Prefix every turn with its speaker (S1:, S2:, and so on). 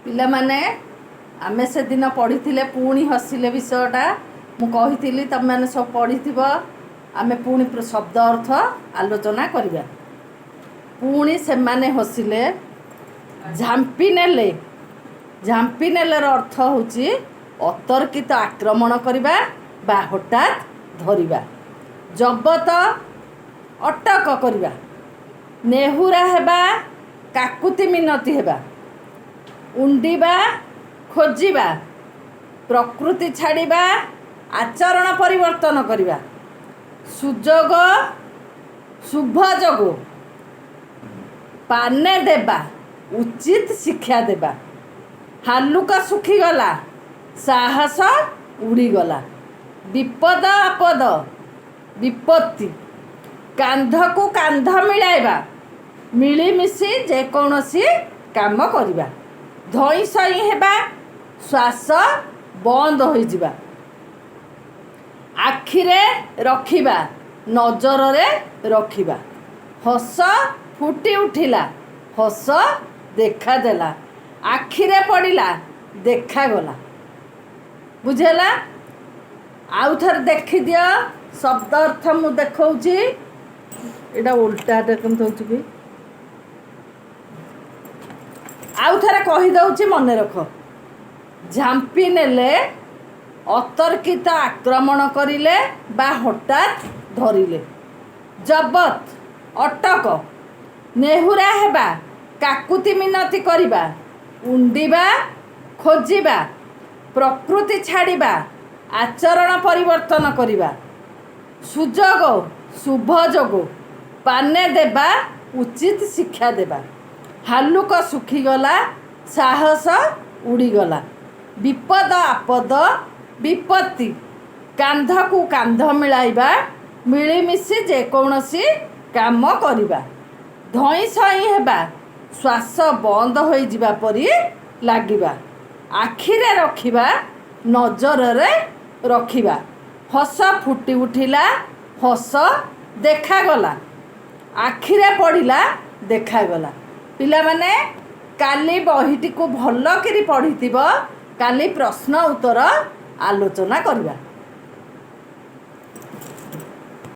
S1: ପିଲାମାନେ, ଆମେ ସେଦିନ ପଢ଼ିଥିଲେ ପୁଣି ହସିଲେ ବିଷୟଟା। ମୁଁ କହିଥିଲି, ତୁମେମାନେ ସବୁ ପଢ଼ିଥିବ। ଆମେ ପୁଣି ଶବ୍ଦ ଅର୍ଥ ଆଲୋଚନା କରିବା। ପୁଣି ସେମାନେ ହସିଲେ। ଝାମ୍ପି ନେଲେ। ଝାମ୍ପି ନେଲେର ଅର୍ଥ ହେଉଛି ଅତର୍କିତ ଆକ୍ରମଣ କରିବା ବା ହଠାତ୍ ଧରିବା। ଜବତ, ଅଟକ କରିବା। ନେହୁରା ହେବା, କାକୁତି ମିନତି ହେବା। ଉଣ୍ଡିବା, ଖୋଜିବା। ପ୍ରକୃତି ଛାଡ଼ିବା, ଆଚରଣ ପରିବର୍ତ୍ତନ କରିବା। ସୁଯୋଗ, ଶୁଭ ଯୋଗ। ପାନେ ଦେବା, ଉଚିତ ଶିକ୍ଷା ଦେବା। ହାଲୁକ ଶୁଖିଗଲା, ସାହସ ଉଡ଼ିଗଲା। ବିପଦ ଆପଦ, ବିପତ୍ତି। କାନ୍ଧକୁ କାନ୍ଧ ମିଳାଇବା, ମିଳିମିଶି ଯେକୌଣସି କାମ କରିବା। ଧଇଁ ସଇଁ ହେବା, ଶ୍ୱାସ ବନ୍ଦ ହୋଇଯିବା। ଆଖିରେ ରଖିବା, ନଜରରେ ରଖିବା। ହସ ଫୁଟି ଉଠିଲା, ହସ ଦେଖାଦେଲା। ଆଖିରେ ପଡ଼ିଲା, ଦେଖାଗଲା। ବୁଝିହେଲା? ଆଉ ଥରେ ଦେଖିଦିଅ, ଶବ୍ଦ ଅର୍ଥ ମୁଁ ଦେଖାଉଛି। ଏଇଟା ଓଲଟାଟା କେମିତି ହେଉଛି କି? ଆଉ ଥରେ କହିଦେଉଛି, ମନେ ରଖ। ଝାମ୍ପି ନେଲେ, ଅତର୍କିତ ଆକ୍ରମଣ କରିଲେ ବା ହଠାତ୍ ଧରିଲେ। ଜବତ, ଅଟକ। ନେହୁରା ହେବା, କାକୁତି ମିନତି କରିବା। ଉଣ୍ଡିବା, ଖୋଜିବା। ପ୍ରକୃତି ଛାଡ଼ିବା, ଆଚରଣ ପରିବର୍ତ୍ତନ କରିବା। ସୁଯୋଗ, ଶୁଭ ଯୋଗ। ପାନେ ଦେବା, ଉଚିତ ଶିକ୍ଷା ଦେବା। ହାଲୁକ ଶୁଖିଗଲା, ସାହସ ଉଡ଼ିଗଲା। ବିପଦ ଆପଦ, ବିପତ୍ତି। କାନ୍ଧକୁ କାନ୍ଧ ମିଳାଇବା, ମିଳିମିଶି ଯେକୌଣସି କାମ କରିବା। ଧଇଁ ସଇଁ ହେବା, ଶ୍ୱାସ ବନ୍ଦ ହୋଇଯିବା ପରି ଲାଗିବା। ଆଖିରେ ରଖିବା, ନଜରରେ ରଖିବା। ହସ ଫୁଟି ଉଠିଲା, ହସ ଦେଖାଗଲା। ଆଖିରେ ପଡ଼ିଲା, ଦେଖାଗଲା। ପିଲାମାନେ, କାଲି ବହିଟିକୁ ଭଲ କରି ପଢ଼ିଥିବ। କାଲି ପ୍ରଶ୍ନ ଉତ୍ତର ଆଲୋଚନା କରିବା।